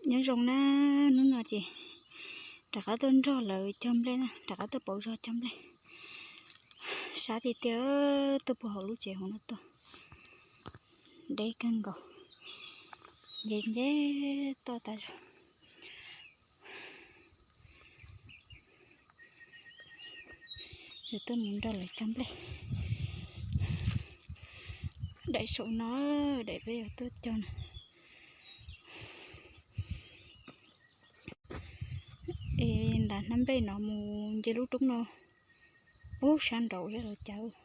Nyob zoo na, hnub no ces rov qab tuaj nrog lawv cog nplej na, rov qab tuaj pauv zog cog nplej. Sab tiag tiag, tuaj puag hauv lub tsev hauv no tuaj, deb kawg nkaus, nce nce toj tas zog. Yog tuaj mus nrog lawv cog nplej. Daim saum no, daim peb yuav tuaj cog na. Es nram hnab nplej no mus nce lub roob no, ub sab nraud zoj los cas.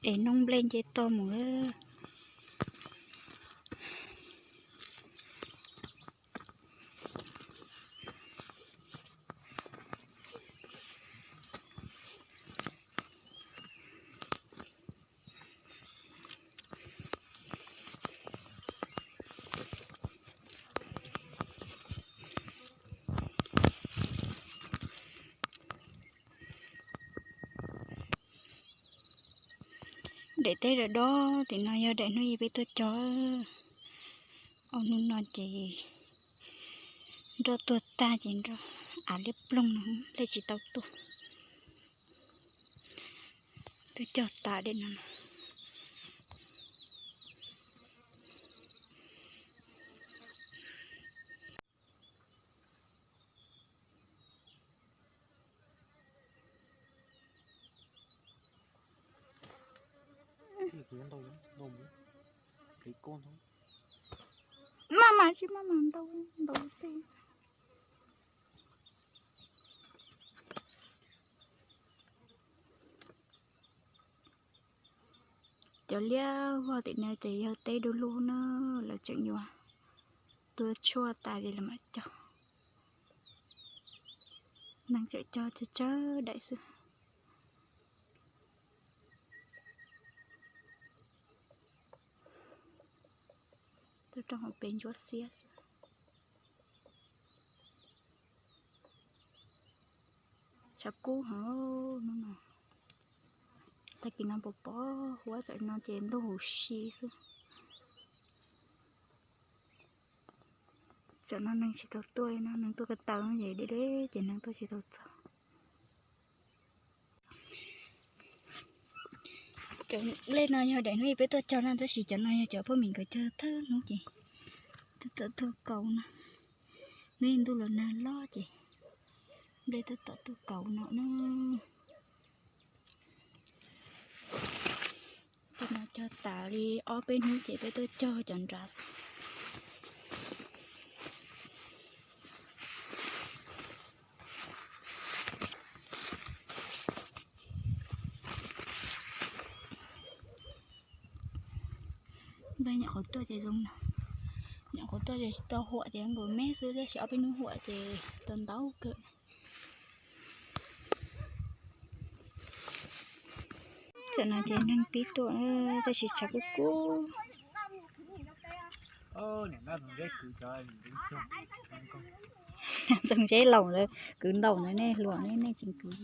Es noob nplej nce toj mus. Daim teb dob dob tim no yog daim hnub ib peb tuaj cog. Ob hnub no ces nroj tuag tag ces nroj av liab ploog no, nplej tsis tau tuaj. Twb cog tas daim no. Maj mam tsis maj mam ntau ntau tej. Cov liab vog tim no ces yog teb du lug na, lawv tseem yuav tua tshuaj tas li lawv mam cog. Neeg tseem cog tsawg tsawg daim xwb. Tuaj rau hauv pes ntsuab xiab xwb. Tshav kub heev hnub no. Tag kis no pom pom huab, tam no ces ntuj huv si xwb. Tam no neeg tsis tau tuaj no, neeg tuaj ko taw no ces deb deb ces neeg tuaj tsis tau txog. Cov nplej no yog daim hnub ib peb tuaj cog na, tab sis cov no yog cov poj Mim nkawd cog thawj hnub ces tab tom tuag kaus no. Hnub ib ntuj los nag loj ces nplej tab tom tuag kaus no na. Cov no cog tas li ob peb hnub ces peb tuaj cog cov nrad. Nplej nyuam qhuav tuaj ces zoo no, nyuam qhuav tuaj ces tsis tau huam ces nkaus me xwb, tab sis ob peb hnub huam ces tau ntau kawg. Tam no ces neeg pib tuaj tab sis tshav kub kub. Txoos zeb laus ntawd kwv ntaus ntawd, nej hluas nej tseem kwv.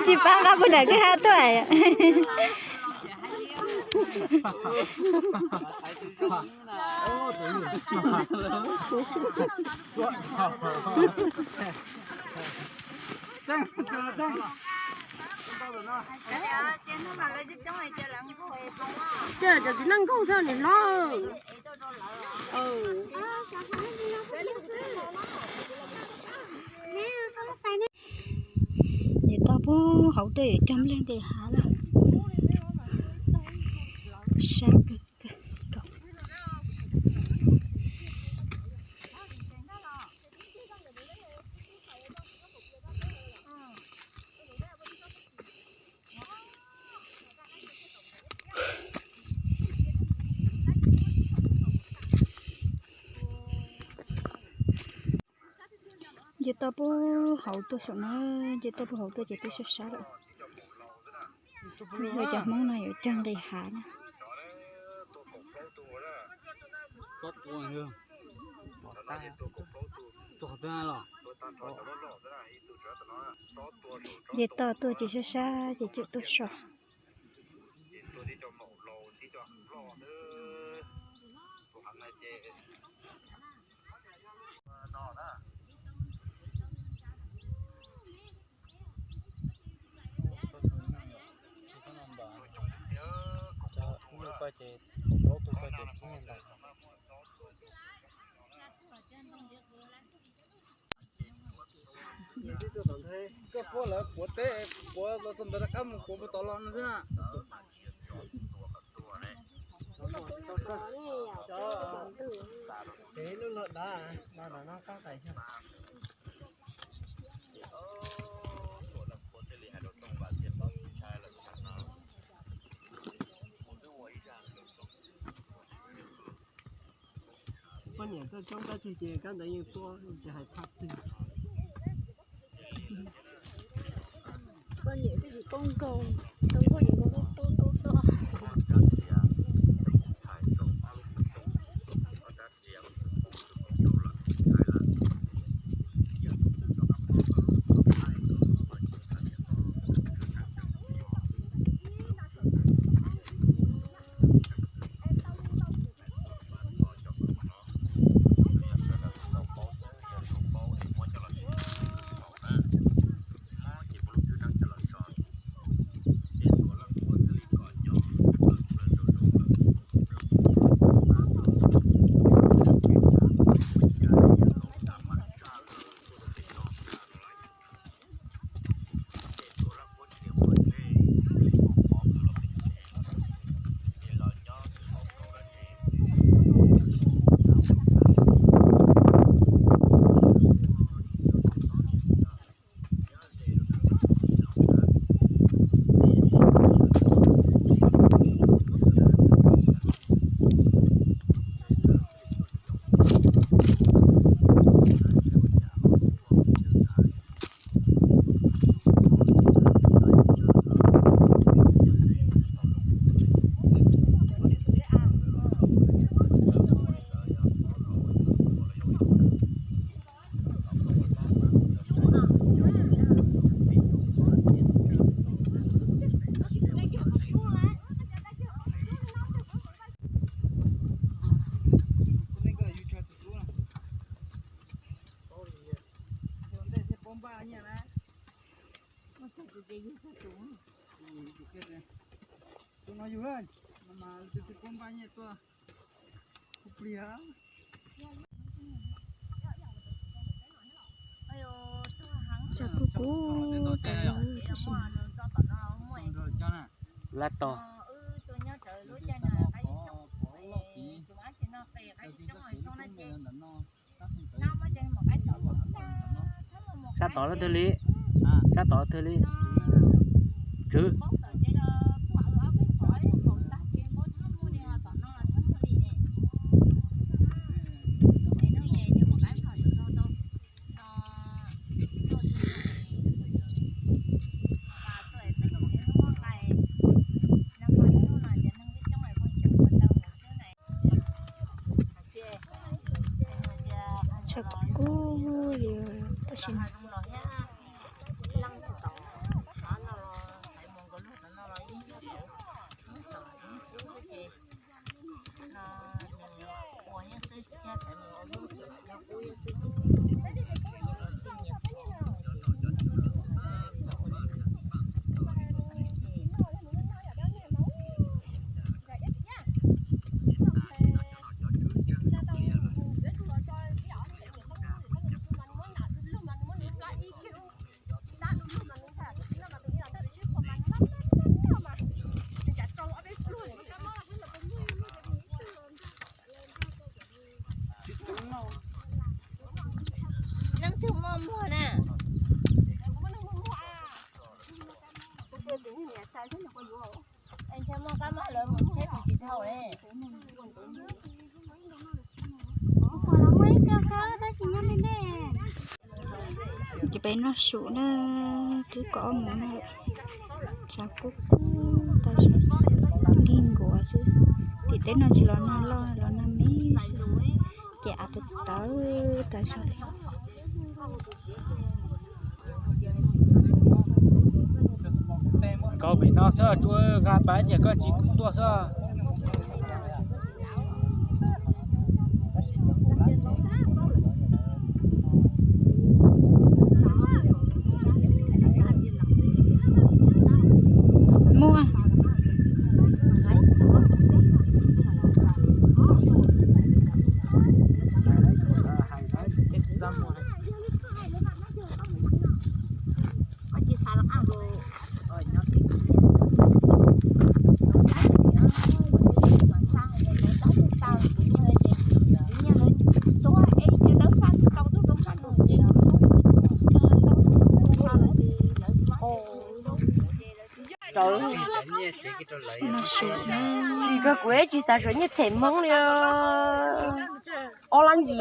Tsis paub qab puag nram kwj ha tuaj. Cov txiv neej nkauj xwb niam hlob. Ces tau pub hauv tej cog nplej tej hav lawm. Sab kawg kawg nkaus. Nce toj puag hauv tuaj saum no, nce toj puag hauv tuaj ces twb sab sab lawm. Yog cov Hmoob no yuav cog nqis hav na. Nce toj tuaj ces sab sab ces tseem tuaj so. Koj puab lawv quav teb, quav tau ntawd rov qab mus quav puag tod los no xwb na. Poj niam tuaj coob tab sis ces kab ntawd yeej tuaj tsis hais phaj twg. Poj niam twb tsis paub nkaus, tau nkaus yeej nkaus tub tub tub tub. Tus no yug, no mas tus twg puab npaj nyiaj tuaj, kuv plig. Tshav kub kub tas lawm tab sis lab tog. Sab tod twg li, sab tod twg li. Tswv. Tshav kub li tab sis Leej twg muaj muag na? Ntshe muaj kab mob lawv mus tsheb tus tsis dhau ne. Kuv pom lawv muaj ib co kab tab sis nyob deb deb. Ces peb noj su na, twb kaum ob moos no, tshav kub kub tas zog, dig nkuav xwb. Tim teb no tsis los nag loj, los nag me xwb, ces av tawv tawv tas zog li. Kaus pem no xwb, tsuas nqa pab ces koj tsis kub tuaj xwb. Muaj. Tsis kawg kuv tsis xav suav nyiaj them Hmoob li. Ob lab ncig.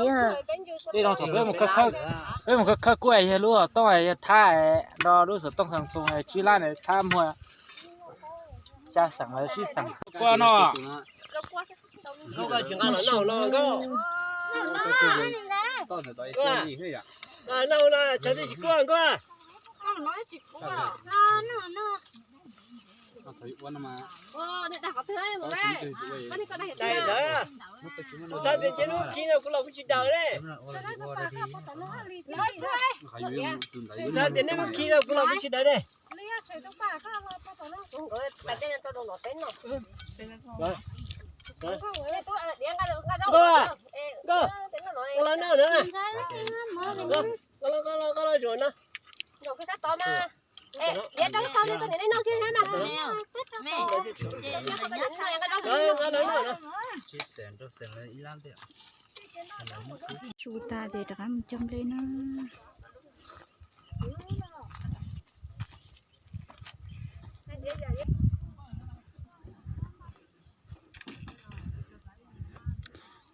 Peb mus khawb kuj yog lub xov tooj yog thab, nrog lub xov tooj Samsung tsib lab na, thab muag xya xeem los tsib xeem. Koj no. Xav tias neb muab khi no kuv los kuv tsis daws ne. Xav tias neb muab khi no kuv los kuv tsis daws ne. Nkauj, nkauj, los noj na. Koj los, koj los zuam no. Su tas ces rov qab mus cog nplej na.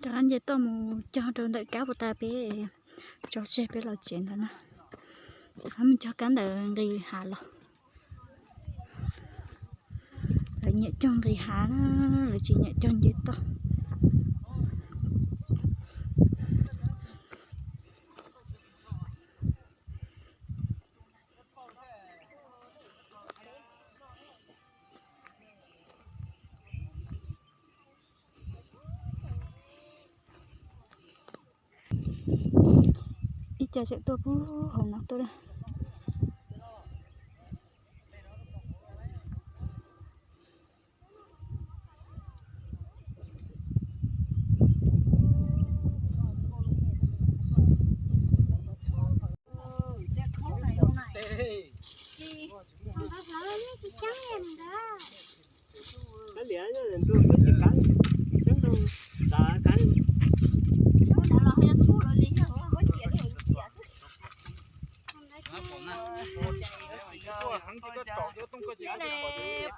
Rov qab nce toj mus cog rau ntawm kab puas tas peb tso tseg peb los tsev ntawd na. Rov qab mus cog kab ntawm nqis hav los. Lawv nyiam cog nqis hav na, lawv tsis nyiam cog nce toj. Ib co tseem tuaj puag hauv no tuaj.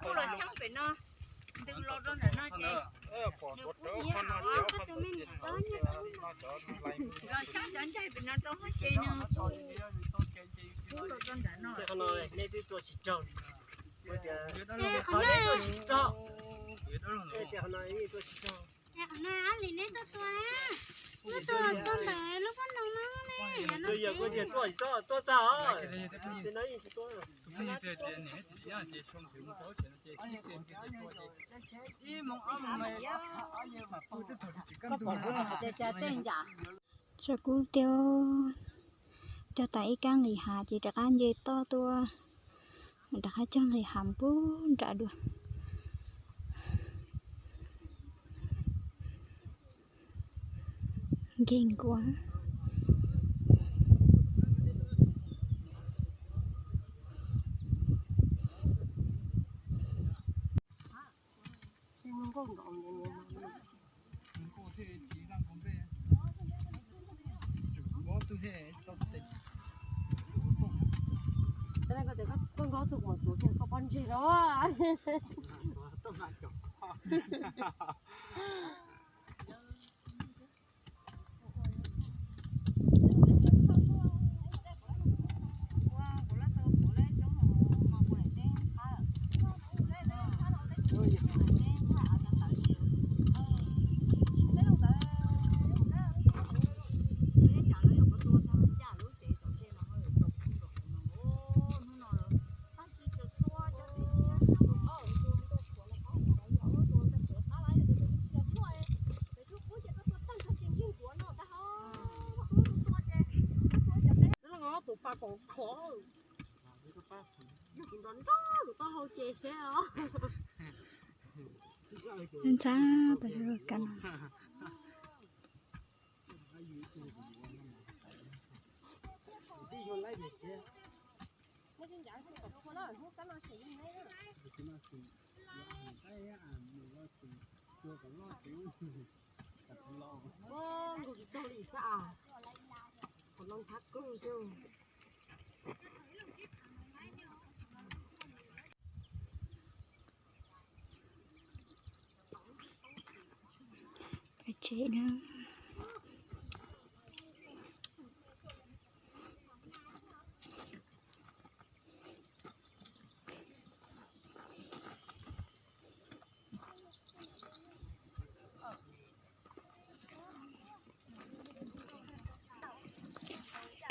Pub los xyab pem no, ntws los rau ntawm no ces nws pub nyiam os, koj tus me niam txob nyiam pub los xyab cov ncaig pem no rau hauv ces nws pub los rau ntawm no. Nej twb tua tsis raug li. Qhov no nej tua tsis raug. Qhov no li neb tuaj tua, tuaj tua ntawm lub pob ntoo no ne. Yog kuv tias tuaj tsis tau, tuaj tag os. Ces no yeej tsis tua. Tshav kub tiag, cog tas ib kab nqis hav ces rov qab nce toj tuaj, rov qab cog nqis hav puag nram dua. Nkeeg nkuaj. Koj nkaub tus mas tuav kiag koj pob ntseg no. Ntxhab tas kas no. Peb tsev na.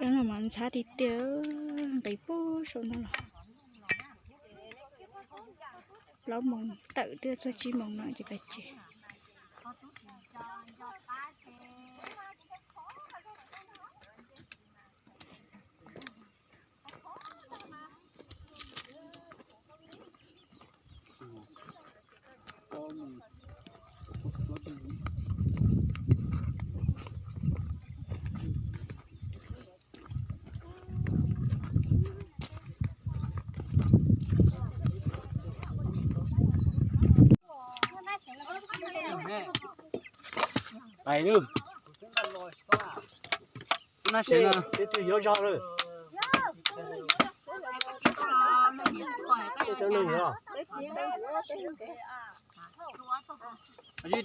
Rab no mas ntxhab tiag tiag, nqis puag saum no los. Plaub moos tawm twb txog tsib moos no ces peb tsev. Pais lawm. Nab sev no. Twb yuav zog lawm.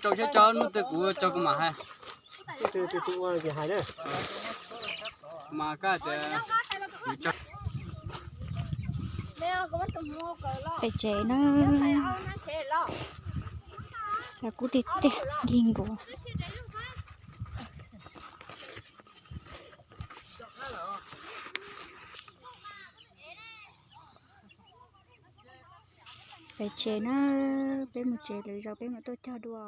Rau siab tso hnub twg kuv tso kuv mam hais. Kuv mam koj tias tso. Peb tsev na. Xav kub tiag tiag nkig nkuav. Peb tsev na, peb mus tsev lwm zaus peb mam tuaj cog dua.